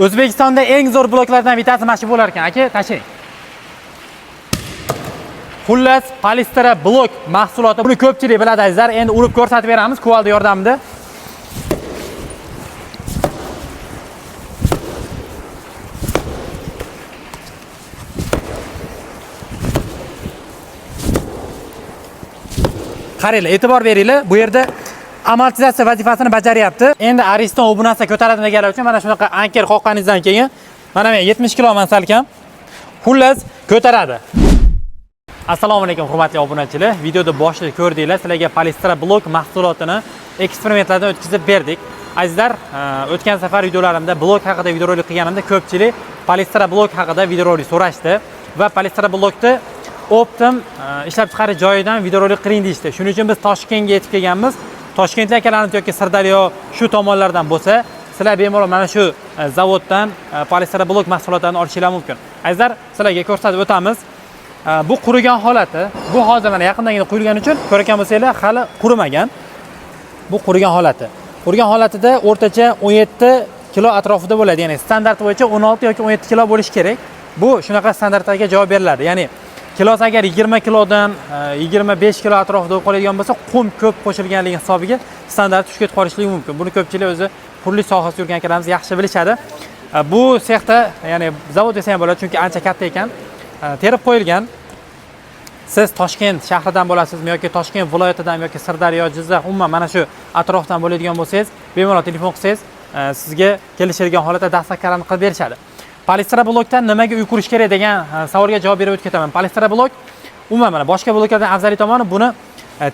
O'zbekistonda eng zo'r bloklardan bittasi mana shu bo'lar ekan. Aka, tashlang. Xullas, Palestra blok mahsuloti. Buni ko'pchilik biladi azizlar. Endi urib ko'rsatib beramiz kuvalda yordamida. Qaranglar, e'tibor beringlar. Bu yerda amortizatsiya vazifasini bajaryapti. Endi Ariston u bu narsa ko'taradi deganlar uchun mana shunaqa anker qoqqaningizdan keyin mana men 70 kiloman salkam. Xullas, ko'taradi. Assalomu alaykum hurmatli obunachilar. Videoda boshida ko'rdinglar, sizlarga Palestra blok mahsulotini eksperimentlardan o'tkazib berdik. Azizlar, o'tgan safar videolarimda blok haqida videorolik qilganimda ko'pchilik Palestra blok haqida videorolik so'rashdi va Palestra blokni optim ishlab chiqarish joyidan videorolik qiling deyishdi. Shuning uchun biz Toshkentga yetib kelganmiz. Toshkentlik akalarimiz yoki Sirdaryo shu tomonlardan bo'lsa, sizlar bemalol mana shu zavoddan Palestra blok mahsulotlarini olishinglar mumkin. Azizlar, sizlarga ko'rsatib o'tamiz. Bu qurigan holati, bu hozir mana yaqindagina quyilgani uchun ko'rgan bo'lsanglar hali qurimagan. Bu qurigan holati. Qurigan holatida o'rtacha 17 kilo atrofida bo'ladi. Ya'ni standart bo'yicha 16 yoki 17 kilo bo'lishi kerak. Bu shunaqa standartlarga javob beriladi. Ya'ni kilosi agar 20 kilodan 25 kilo atrofida bo'lib qoladigan bo'lsa, qum ko'p qo'shilganligi hisobiga standart tushib ketib qolishligi mumkin. Buni ko'pchilik o'zi qurilish sohasida yurgan akalarimiz yaxshi bilishadi. Bu sexda, ya'ni zavod desa ham bo'ladi, chunki ancha katta ekan. Terib qo'yilgan. Siz Toshkent shahridan bo'lasizmi yoki Toshkent viloyatidan yoki Sirdaryo, Jizzax, umuman mana shu atrofdan bo'ladigan bo'lsangiz, bemalol telefon qilsangiz, sizga kelishilgan holatda dastlabki qilib berishadi. Palestra blokdan nimaga uy qurish kerak degan savolga javob berib o'tib ketaman. Palestra blok umuman mana boshqa bloklardan afzalli tomoni buni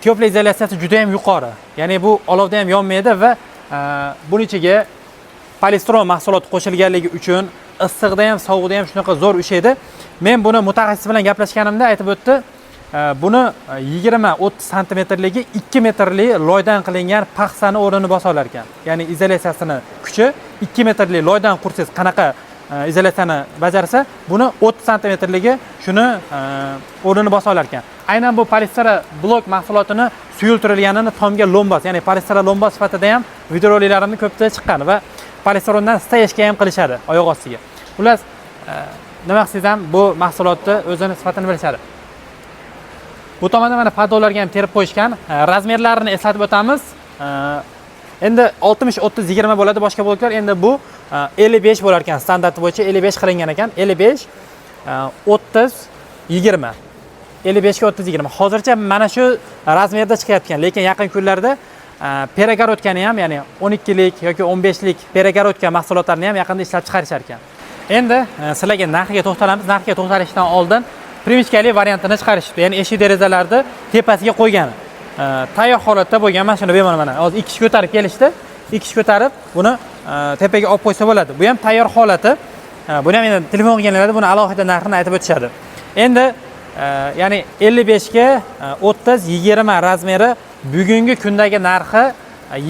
tepla izolyatsiyasi juda ham yuqori. Ya'ni bu olovda ham yonmaydi va buning ichiga polistron mahsuloti qo'shilganligi uchun issiqda ham, sovuqda ham shunaqa zo'r ushlaydi. Men buni mutaxassis bilan gaplashganimda aytib o'tdi, buni 20-30 santimetrligi 2 metrli loydan qilingan paxsani o'rnini bosa olar ekan. Ya'ni izolyatsiyasini kuchi 2 metrli loydan qursangiz qanaqa izolyatsiyani bajarsa, buni 30 santimetrligi shuni o'rnini bosa olar ekan. Aynan bu Palestra blok mahsulotini suyultirilganini tomga lombas, ya'ni Palestra lombas sifatida ham videoroliklarimni ko'pda chiqqan va polistrondan steyjga ham qilishadi oyoq ostiga. Xullas, nima qilsangiz ham bu mahsulotni o'zini sifatini bilishadi. Bu tomonda mana podollarga ham terib qo'yishgan. Razmerlarini eslatib o'tamiz. Endi 60 30 20 bo'ladi boshqa bloklar. Endi bu 55 bo'lar ekan, standarti bo'yicha 55 qilingan ekan. 55 30 20. 55 ga 30 20. Hozircha mana shu razmerda chiqayotgan, lekin yaqin kunlarda peregorodkani ham, ya'ni 12lik yoki 15lik peregorodka mahsulotlarini ham yaqinda ishlab chiqarishar ekan. Endi sizlarga narxiga to'xtalamiz. Narxiga to'xtalishdan oldin primichkali variantini chiqarishibdi. Ya'ni eshik derazalarni tepasiga qo'ygani. Tayyor holatda bo'lgan mana shuni bemalol mana hozir 2 kishi ko'tarib kelishdi. 2 kishi ko'tarib buni tepaga olib qo'ysa bo'ladi. Bu ham tayyor holati. Buni ham endi telefon qilganlarda buni alohida narxini aytib o'tishadi. Endi ya'ni 55 ga 30 20 razmeri bugungi kundagi narxi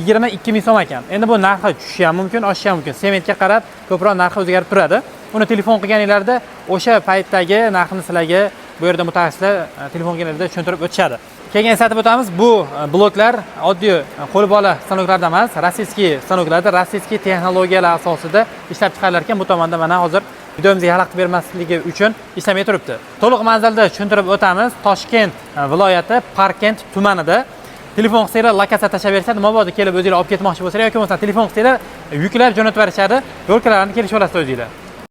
22 ming so'm ekan. Endi bu narxi tushishi ham mumkin, oshishi ham mumkin. Sementga qarab ko'proq narxi o'zgarib turadi. Uni telefon qilganinglarda o'sha paytdagi narxini sizlarga bu yerda mutaxassislar telefon qilganlarda tushuntirib o'tishadi. Keyin eslatib o'tamiz, bu bloklar oddiy qo'l bola stanoklarda emas, rossiyskiy stanoklarda, rossiyskiy texnologiyalar asosida ishlab chiqarilar ekan. Bu tomonda mana hozir videomizga xalaqit bermasligi uchun ishlamay turibdi. To'liq manzilda tushuntirib o'tamiz. Toshkent viloyati Parkent tumanida. Telefon qilsanglar lokatsiya tashlab berishadi. Mabodo kelib o'zinglar olib ketmoqchi bo'lsanglar yoki bo'lmasa telefon qilsanglar yuklab jo'natib berishadi. Yo'lkalarni kelishib olasizlar o'zinglar.